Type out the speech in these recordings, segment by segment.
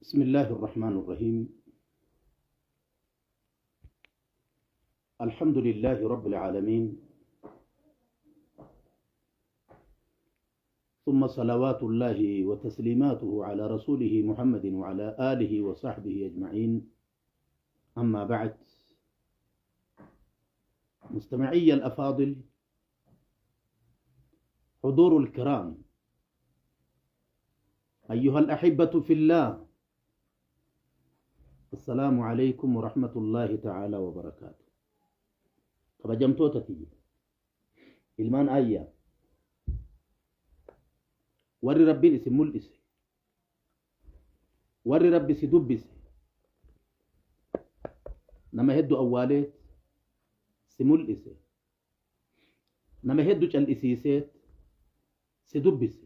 بسم الله الرحمن الرحيم. الحمد لله رب العالمين، ثم صلوات الله وتسليماته على رسوله محمد وعلى آله وصحبه أجمعين. أما بعد، مستمعي الأفاضل، حضور الكرام، أيها الأحبة في الله، السلام عليكم ورحمة الله تعالى وبركاته. Kabajamtoota tiyya, ilmaan ayyaa, warri Rabbiin isin mul'ise, warri Rabbi si dubbise, nama hedduu awwaaleet si mul'ise, nama hedduu cal'isiiseet si dubbise,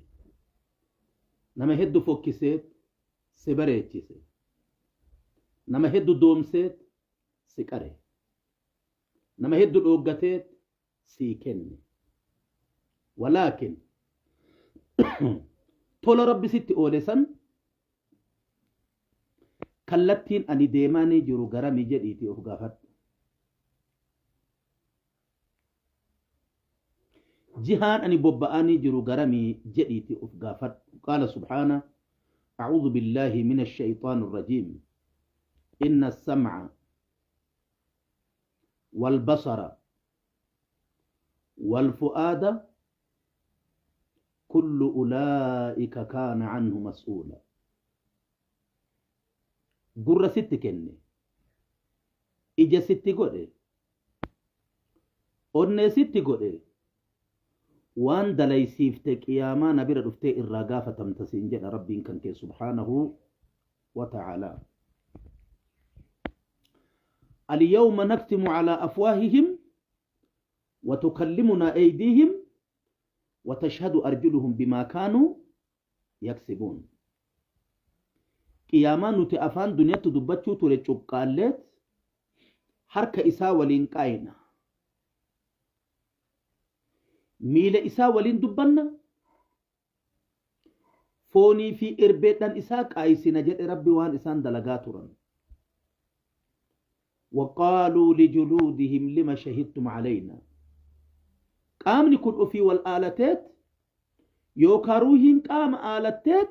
nama hedduu fokkiseet si bareechise, nama hedduu doomseet si qare, nama hedduu dhooggateet sii kenne. Walaakin tola Rabbi sitti oole san kallattiin ani deemaanii jiru garami jedhiitii of gaafadhu. Jihaan ani bobba'anii jiru garamii jedhiitii of gaafadhu. Qaala subhaana: أعوذ بالله من الشيطان الرجيم، إن السمع والبصر والفؤاد كل أولئك كان عنه مسؤولا. Gurra sitti kenne, ija sitti godhe, onnee sitti godhe, waan dalaysiifte qiyaamaa na bira dhuftee irraa gaafatamta siin jedha Rabbiin kan kee subhaanahu wa ta'aalaa. اليوم نختم على أفواههم وتكلمنا أيديهم وتشهد أرجلهم بما كانوا يكسبون. Qiyaamaa nuti afaan duniyaatti dubbachuu ture cuqqaalleet harka isaa waliin qaayina. Miila isaa waliin dubbanna. Foonii fi irbeedhaan isaa qaayisina jedhe Rabbi waan isaan dalagaa turan. وقالوا لجلودهم لما شهدتم علينا. Qaamni kun ofii wal aalateet yookaan ruuhiin qaama aalateet,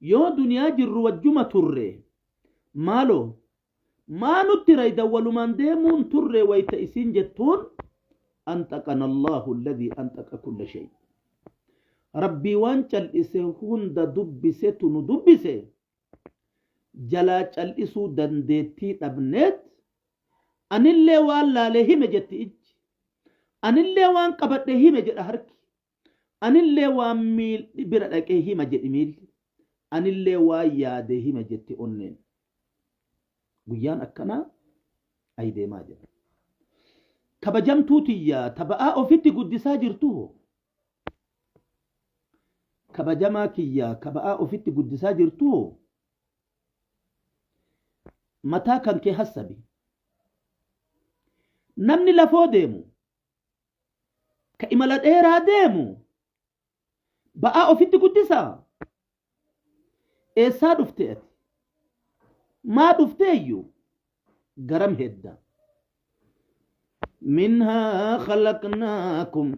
yoo duniyaa jirru wajjuma turre, maaloo maa nutti rayda, walumaan deemuun turre wayta isin jettuun, أنطقنا الله الذي أنطق كل شيء. Rabbii waan cal'ise hunda dubbisetu nu dubbise, jalaa cal'isuu dandeettii dhabneet, anillee waan laalee hime jetti ijji, anillee waan qabadhe hime jedha harki, anillee waan miilli bira dhaqee hima jedhi miilli, anillee waan yaade hima jetti onneen. Guyyaan akkanaa ay deemaa jira. Kabajamtuu tiyya, taba'aa ofitti guddisaa jirtu, kabajamaa kiyya, kaba'aa ofitti guddisaa jirtu, mataa kan kee hassabi. Namni lafoo deemu ka imala dheeraa deemu ba'aa ofitti guddisaa? Eessaa dhufte ati? Maa dhufteeyyuu? Garam hedda? منها خلقناكم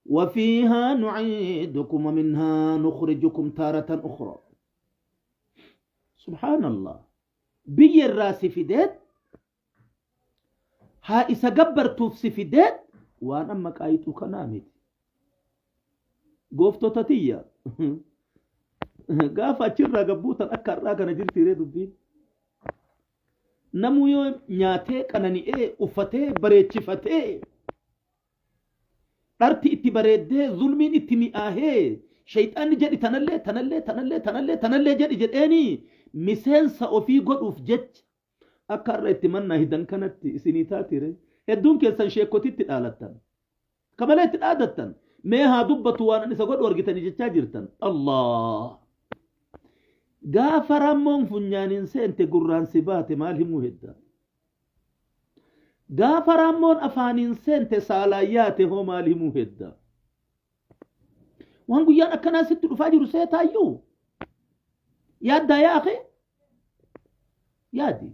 وفيها نعيدكم ومنها نخرجكم تارة أخرى. سبحان الله، biyya irraa si fideet haa isa gabbartuuf si fideet, waan amma qaayituu kanaa miti. Gooftota tiyya, gaafa achirraa gabbuutan akka har'aa kana jirtiiree dubbiin? Namuu yoo nyaatee qanani'ee, uffatee bareechifatee, dharti itti bareeddee, zulmiin itti mi'aahee, shayxaanni jedhi tanallee tanallee tanallee tanallee tanallee jedhi jedheeni miseensa ofii godhuuf jecha akka har'a itti mannaa hidan kanatti isinii taatire? Hedduun keessan sheekotitti dhaalattan, kamalee itti dhaadattan, mee haa dubbatu, waan isa godhu argitanii jechaa jirtan. Allah, gaafa rammoon funyaaniin seente gurraan si baate maal himuu hedda? Gaafa rammoon afaaniin seente saalaan yaate hoo maal himuu hedda? Waan guyyaan akkanaa sitti dhufaa jiru seetaayyuu? Yaaddaa yaa akhi? Yaadi.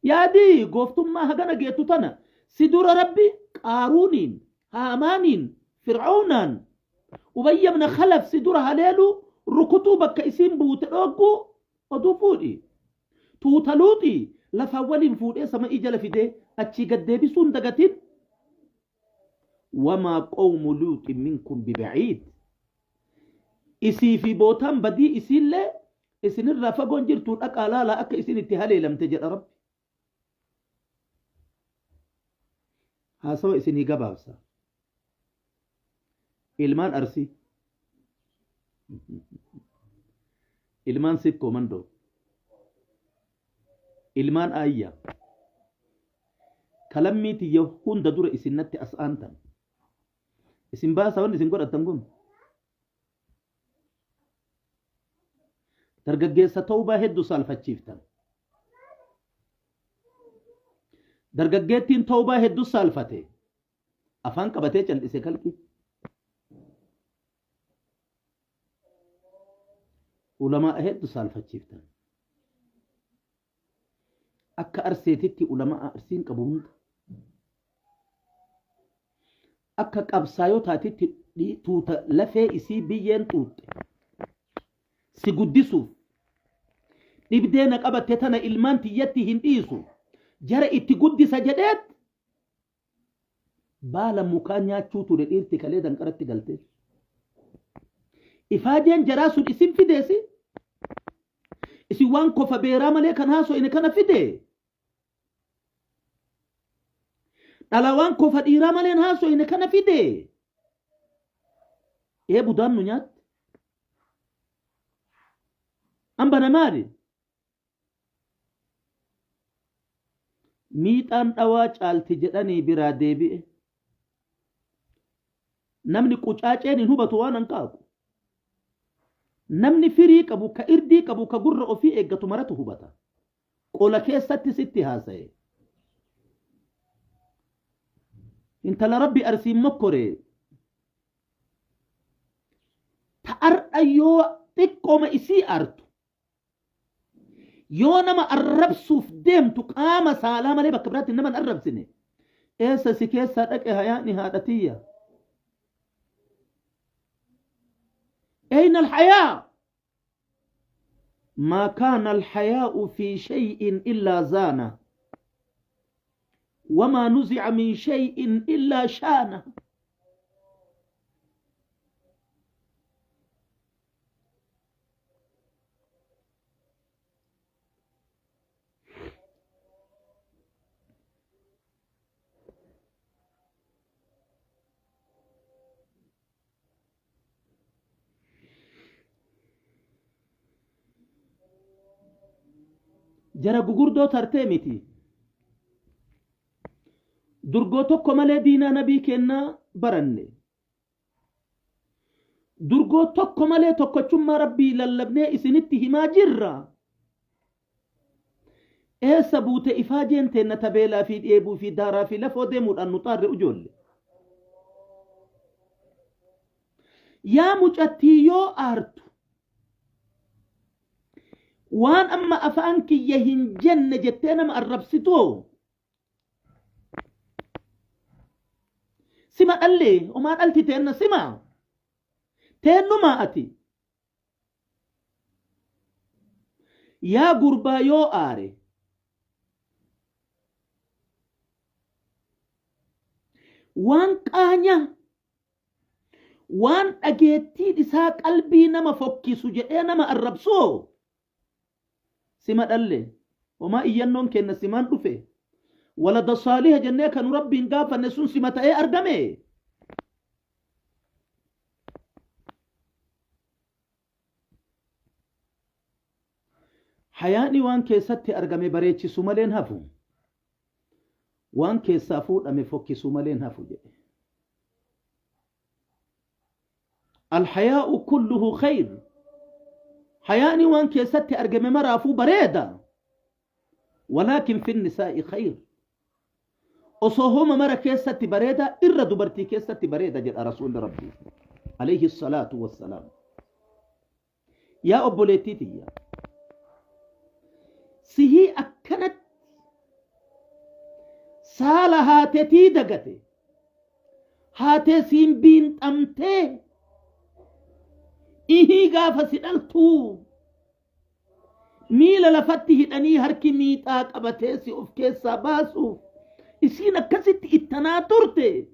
Yaadi gooftummaa hagana geettu tana si dura Rabbi Qaaruuniin, Haamaaniin, Fir'awnaan, Ubayya ibn Khalaf si dura haleeluu, rukutuu bakka isiin buute dhoogguu oduu fuudhi. Tuuta Luuxii lafaan waliin fuudhee sama'ii jala fidee achii gad deebisuu hin dagatin. Wamaa qawmu Luuxin minkum biba'iid. Isii fi bootaan badii isiillee isinirraa fagoon jirtuu dhaqaa laalaa akka isin itti haleelamte jedha Rabbi. Haasawa isinii gabaabsa. Ilmaan Arsii. Ilmaan Sikkoo Mandoo. Ilmaan Aayyaa. Kalammii tiyya hunda dura isin natti as aantan. Isin baasa wanni isin godhattan kun. Dargaggeessa tawbaa hedduu saalfachiiftan. Dargaggeettiin tawbaa hedduu saalfate. Afaan qabatee cal'ise kalqi. Ulamaa hedduu saalfachiiftan. Akka Arseetitti ulamaa Arsiin qabu hunda. Akka qabsaayotaatitti tuuta lafee isii biyyeen xuuxxe. Si guddisuuf. Dhibdee na qabatte tana ilmaan tiyyatti hin dhiisu. Jara itti guddisa jedheet baala mukaa nyaachuu ture dhiirti kalee danqaratti galtee. Ifaajeen jaraa sun isin fideesi. Isin waan kofa beeraa malee kan haaso'ine kana fide. Dhala waan kofa dhiiraa malee hin haaso'ine kana fide. Ee budaan nu nyaatte. Hambana maali? Miixaan dhawaa caalti jedhanii biraa deebi'e. Namni qucaaceen hin hubatu waan hanqaaqu. Namni firii qabu, ka irdii qabu, ka gurra ofii eeggatu maratu hubata. Qola keessatti sitti haasaye. Intala Rabbi Arsiin mokkore ta ardha yoo xiqqooma isii aartu yoo nama arrabsuuf deemtu qaama saalaa malee bakka biraatti nama hin arrabsine eessa si keessaa dhaqe hayaani haadha tiyya أين الحياء ما كان الحياء في شيء إلا زانه وما نزع من شيء إلا شانه Jara gugurdoo tartee miti. Durgoo tokko malee diinaa nabii kennaa baranne. Durgoo tokko malee tokkochummaa Rabbii lallabnee isinitti himaa jirra. Eessa buute ifaajeen teenna ta beelaa fi dheebuu fi daaraa fi lafoo deemuudhaan nu xaarre ujoolle. Yaa mucattii yoo aartu waan amma afaan kiyya hin jenne jettee nama arrabsitoo sima dhalli homaa dhalti teenna sima teennumaa ati Yaa gurbaa yoo aare waan qaanya waan dhageettiin isaa qalbii nama fokkisu jedhee nama arrabsoo sima dhalle homaa iyyannoon kenna simaan dhufe walada saaliha jennee kanu rabbiin gaafanne sun sima ta'ee argame. Hayaani waan keessatti argame bareechisu malee hin hafu. Waan keessaa fuudhame fokkisu malee hin hafu jedhe. Alhayaa'u kulluhu khayr. Hayaani waan keessatti argame maraafuu bareeda. Walaakin fi nisaa'i khayr. Osoo homa mara keessatti bareeda irra dubartii keessatti bareeda jedha Rasuulli Rabbii. Alayhi salaatu wassalaam. Yaa obboleettii tiyya, sihii akkanatti saala haatetii dagate, haatee siin biinxamtee ihii gaafa si dhaltuu miila lafatti hidhanii harki miixaa qabatee si of keessaa baasuuf isiin akkasitti ittanaa turte,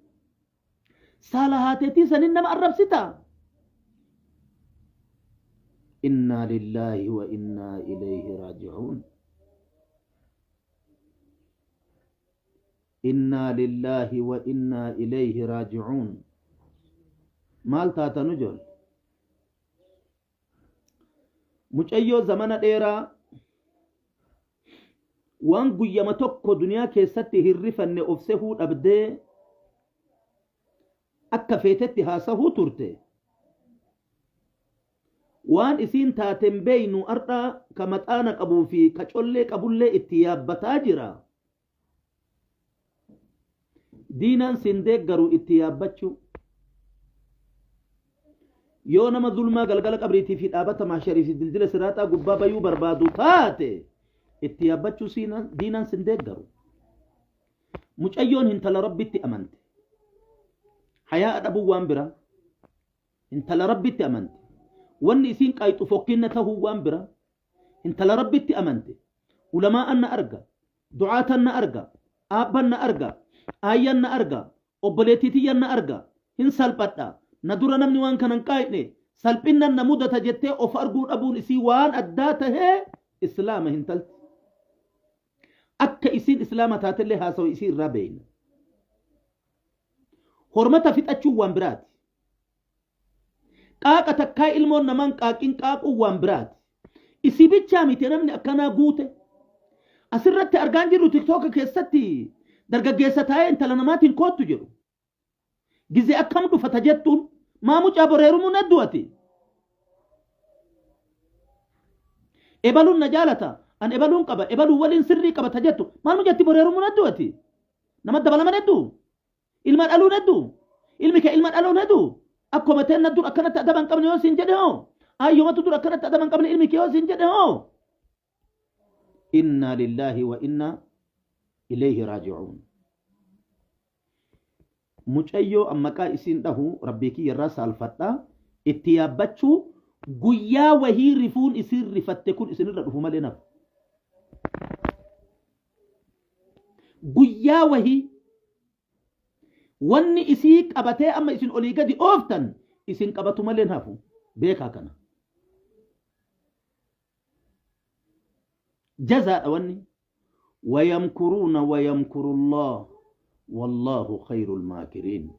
saala haatetii sanin nama arrabsita. Innaa lillaahi wa innaa ilayhi raaji'uun. Innaa lillaahi wa innaa ilayhi raaji'uun. Maal taatanu ijoollee? Mucayyoo zamana dheeraa waan guyyama tokko duniyaa keessatti hin rifanne of sehuu dhabdee akka feetetti haasahuu turte. Waan isiin taateen beeynu ardha ka maxaana qabuu fi ka collee qabullee itti yaabbataa jira. Diinaan sin deeggaru itti yaabbachuu. Yoo nama zulmaa galgala qabriitii fi dhaabata maasharii fi dildila siraaxaa gubbaa bayuu barbaadu taate itti yaabbachuu diinaan sin deeggaru. Mucayyoon hintala Rabbitti amante. Hayaa dhabuu waan biraa. Hintala Rabbitti amante. Wanni isiin qaayxu fokkinna tahuu waan biraa. Hintala Rabbitti amante. Ulamaa na arga. Ducaatan na arga. Aabban na arga. Aayyan na arga. Obboleettii tiyyan na arga. Hin salphadha. Na dura namni waan kana hin qaayne. Salphinnan na mudata jettee of arguu dhabuun isii waan addaa tahee islaama hintalti. Akka isiin islaama taatellee haasawa isii irraa beeyna. Hormata fixachuun waan biraati. Qaaqa takkaa ilmoon namaan qaaqin qaaquun waan biraati. Isii bichaa miti namni akkanaa guute. Asirratti argaan jirru TikTok keessatti dargaggeessa taa'ee intala namaatiin koottu jedhu. Gizee akkam dhufata jettuun maa mucaa boreerumuu naddu ati. Ebaluun na jaalata, an ebaluun qaba, ebaluu waliin sirrii qabata jettu maal mucatti boreerumuu naddu ati. Nama dabalaman hedduu. Ilma dhaluun hedduu. Ilmi kee ilma dhaluun hedduu. Akkuma ta'e dur akkanatti adaba hin qabne yoo siin jedhe hoo. Ayyomatu dur akkanatti adaba hin qabne ilmi kee yoo siin jedhe hoo. Inna lillahi wa inna ilayhi raaji'uun. Mucayyoo ammaqaa isiin dhahu rabbii kiyya irraa saalfadha. Itti yaabbachuu guyyaa wahii rifuun isiin rifatte kun isinirra dhufu malee nafu. Guyyaa wahii wanni isii qabatee amma isin olii gadi ooftan isin qabatu malee hafu beekaa kana. Jazaadha wanni. Wayamkuruuna wayamkurullah wallaahu khayrul maakiriin.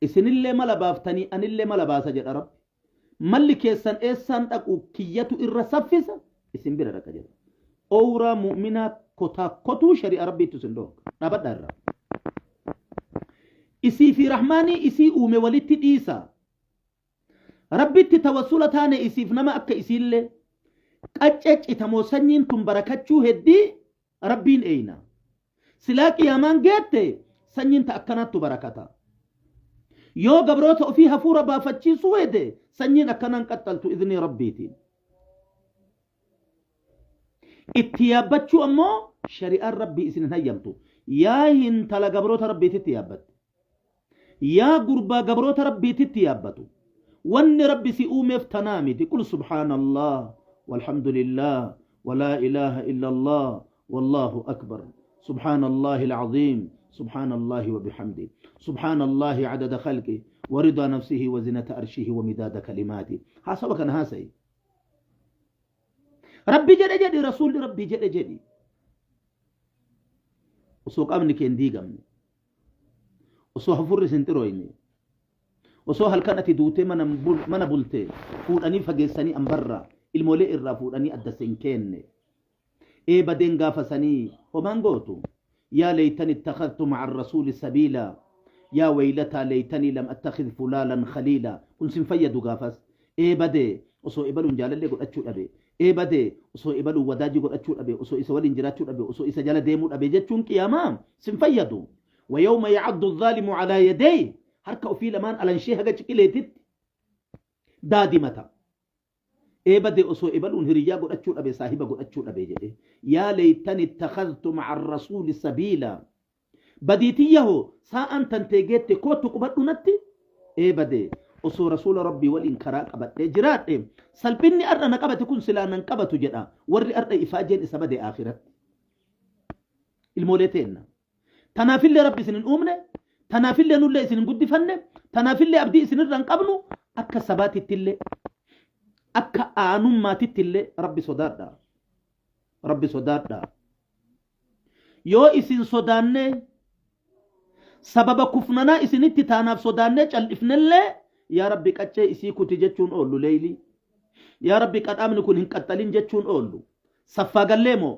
Isinillee mala baaftanii anillee mala baasa jedha Rabbi. Malli keessan eessaan dhaqu kiyyatu irra saffisa isin bira dhaqa jedha. Owraa mu'minaa kotaa kotuu shari'a Rabbiitu isin dhoorka. Dhaabadhaa irraa. Isii fi Rahmaanii isii uume walitti dhiisa. Rabbitti tawassula taane isiif nama akka isiillee qaccee citamoo sanyiin tun barakachuu heddii Rabbiin eeyna. Silaa qiyaamaan geette sanyiin ta akkanaattu barakata. Yoo gabroota ofii hafuura baafachiisuu hede sanyiin akkanaan qaxxaltu idnii Rabbiitiin. Itti yaabbachuu ammoo shari'aan Rabbii isin hin hayyamtu. Yaa hintala gabroota Rabbiititti yaabbatte. Yaa gurbaa gabroota Rabbiititti yaabbatu. Wanni Rabbi si uumeef tanaa miti. Qul subhaanallah walhamdulillah walaa ilaaha illallah wallaahu akbar. Subhaanallahi alcaziim. Subhaanallahi wa bihamdi. Subhaanallahi cadada khalqi wa ridaa nafsihi wa zinata arshihi wa midaada kalimaati. Haasawa kana haasa'i. Rabbi jedhe jedhi, Rasuulli Rabbi jedhe jedhi. Osoo qaamni kee hin diigamne. Osoo hafuurri sin xirooyne. Osoo halkan ati duutee mana bulte fuudhanii fageessanii ambarraa ilmoolee irraa fuudhanii adda sin kenne. Ee badeen gaafa sanii homaan gootu. Yaa leeytani ittakhadhtu ma'a rasuuli sabiila. Yaa waylataa leeytanii lam attakhidh fulaalan khaliila. Kun sin fayyadu gaafas. Ee badee osoo ebaluun jaalallee godhachuu dhabe. Ee badee osoo ebaluun wadaajii godhachuu dhabe. Osoo isa waliin jiraachuu dhabe. Osoo isa jala deemuu dhabe jechuun qiyaamaa sin fayyadu. Wayawma yacaddu zaalimu calaa yadayhi, harka ofii lamaan alanshee haga ciqileetitti daadimata. Ee bade osoo ebaluun hiriyyaa godhachuu dhabe, saahiba godhachuu dhabe jedhe. Yaa leeytani ittakhadhtu ma'a rasuuli sabiila. Badii tiyya hoo saa'aan tantee geette koottu qubadhu natti. Ee bade osoo rasuula Rabbii waliin karaa qabadhee jiraadhe, salphinni ar'a na qabate kun silaa nan qabatu jedha. Warri ar'a ifaajeen isa bade aakhiratti. Ilmoolee teenna. Tanaafillee Rabbi isin hin uumne, tanaafillee nullee isin hin guddifanne, tanaafillee abdii isinirra hin qabnu. Akka sabaatittillee, akka aanummaatittillee Rabbi sodaadha. Rabbi sodaadha. Yoo isin sodaannee sababa kufnanaa isinitti taanaaf sodaannee cal'ifnellee, yaa Rabbi qaccee isii kuti jechuun oollu leeylii. Yaa Rabbi qadhaabni kun hin qaxxalin jechuun oollu. Saffaa gallee moo?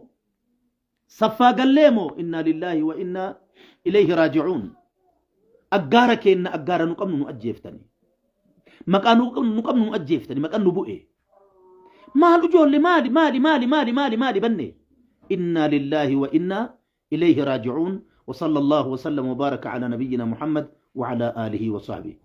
Saffaa gallee moo? Innaa lillaahi wa innaa ilayhi raaji'uun. Aggaara keenna, aggaara nu qabnu nu ajjeeftani. Maqaa nu qabnu nu ajjeeftani, maqaan nu bu'e. Maal ijoollee, maali maali maali maali maali maali banne? Innaa lillaahi wa innaa ilayhi raaji'uun. Wa sallallahu wa sallam wa baraka ala nabiyyina Muhammad wa ala alihi wa sahbihi.